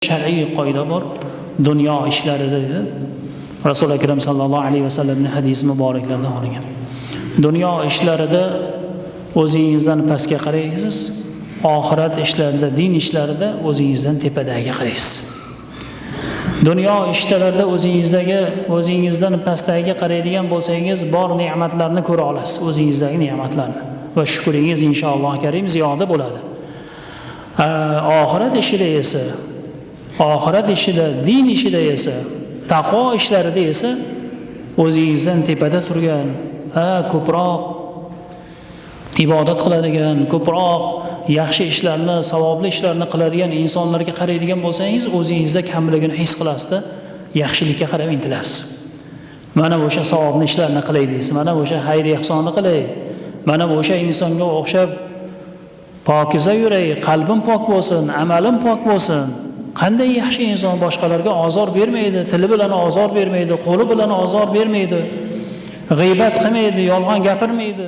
Shar'iy qoida bor dunyo ishlarida, dedi Rasuli Akram sallallohu alayhi vasallamning hadisi muboraklaridan olingan. Dunyo ishlarida o'zingizdan pastga qaraysiz, oxirat ishlarida, din ishlarida o'zingizdan tepadagiga qaraysiz. Dunyo ishlarida o'zingizdan pastdagiga qaraydigan bo'lsangiz, bor ne'matlarni ko'ra olasiz, o'zingizdagi ne'matlarni, va shukringiz inshaalloh karim ziyoda bo'ladi. Oxirat ishida esa, oxirat ishida, din ishida esa, taqvo ishlarida esa o'zingizdan tepada turgan, ko'proq ibodat qiladigan, ko'proq yaxshi ishlarni, savobli ishlarni qiladigan insonlarga qaraydigan bo'lsangiz, o'zingizda kamligini his qilasizda, yaxshilikka qarab intilasiz. Mana o'sha savobli ishlarni qilay deysiz, mana o'sha xayr ehsonni qilay, mana o'sha insonga o'xshab pokiza yuray, qalbim pok bo'lsin, amalim pok bo'lsin. Qanday yaxshi inson, boshqalarga ozor bermaydi, tili bilan ozor bermaydi, qo'li bilan ozor bermaydi, g'iybat qilmaydi, yolg'on gapirmaydi.